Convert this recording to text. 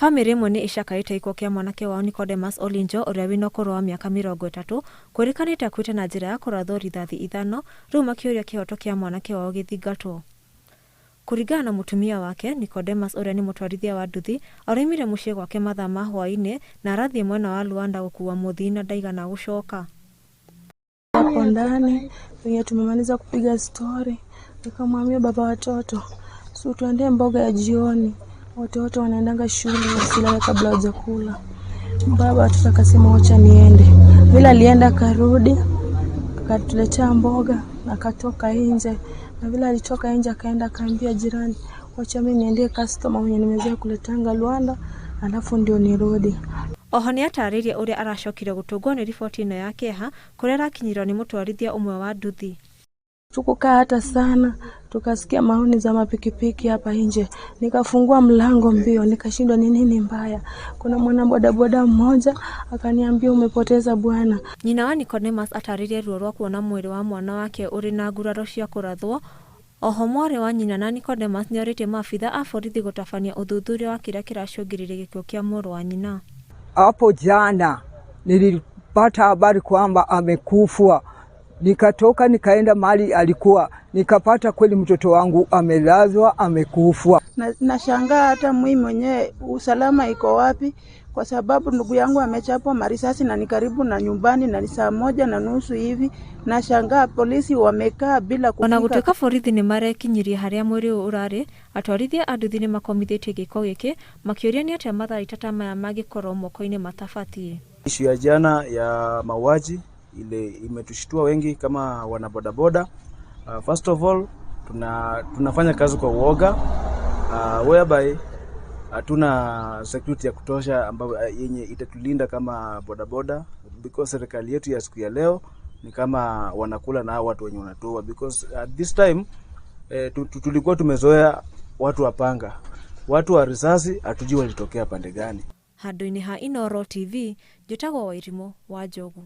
Bamĩrĩ ĩmwe nĩ ĩcakaĩte gĩkuũ kĩa mwanake wao Nicodemus Olinjo ũrĩa wĩna ũkũrũ wa mĩaka 30 kwĩrĩkanĩte akuĩte na njĩra ya kũrathwo rithathi ithano rĩu makĩũria kĩhoto kĩa mwanake wao gĩthingatwo. Kũringana na mũtumia wake, Nicodemus ũrĩa nĩ mũtwarithia wa nduthi araumire mũciĩ gwake mathaa ma hwaĩ-inĩ na arathiĩ mwena wa Luanda gũkuua mũthii na ndaigana gũcoka. Hapo ndani penye tumemaliza kupiga stori, nikamwambia baba watoto, si tuendee mboga ya jioni, watoto wanaendanga shule wasilale kabla hawajakula. Baba watoto akasema wacha niende. Vile alienda akarudi, akatuletea mboga akatoka nje, na vile alitoka nje akaenda akaambia jirani, wacha mimi niendee customer mwenye nimezoea kuletanga Luanda, alafu ndio nirudi. Oho nĩatarĩirie ũrĩa aracokire gũtũngwo nĩ riboti ĩno ya kĩeha kũrĩa arakinyĩrwo nĩ mũtwarithia ũmwe wa nduthi. Tukukaa hata sana, tukasikia mahoni za mapikipiki hapa nje. Nikafungua mlango mbio, nikashindwa ni nini mbaya. Kuna mwana bodaboda mmoja akaniambia umepoteza bwana. Nyina wa Nicodemus atarĩirie ruo rwa kuona mwĩrĩ wa mwana wake ũrĩ na nguraro cia kũrathwo. Oho mwarĩ wa nyina na Nicodemus nĩorĩtie maabitha a borithi gũtabania ũthuthuria wa kĩrĩa kĩracũngĩrĩirie gĩkuũ kĩa mũrũ wa nyina. Hapo jana nilipata habari kwamba amekufa. Nikatoka nikaenda mahali alikuwa, nikapata kweli mtoto wangu amelazwa, amekufa. Nashangaa hata mimi mwenyewe usalama iko wapi? Kwa sababu ndugu yangu amechapwa marisasi na ni karibu na nyumbani na ni saa 1:30 hivi. Nashangaa polisi wamekaa bila Ona kufika. Gũtuĩka borithi nĩ marekinyirie harĩa mwĩrĩ ũyũ ũrarĩ, atwarithia a nduthi nĩ makomithĩtie gĩko gĩkĩ makĩũria nĩ atĩa matharaita ta maya mangĩkorwo moko-inĩ matabatiĩ. Ishu ya jana ya mauaji ile imetushtua wengi kama wanabodaboda. First of all tunafanya kazi kwa uoga, whereby hatuna security ya kutosha ambayo yenye itatulinda kama bodaboda, because serikali yetu ya siku ya leo ni kama wanakula na hao watu wenye wanatoa, because at this time tulikuwa tumezoea watu wa panga, watu wa risasi, hatujui walitokea pande gani. Handũ-inĩ ha Inooro TV, njĩtagwo Wairimũ wa Njogu.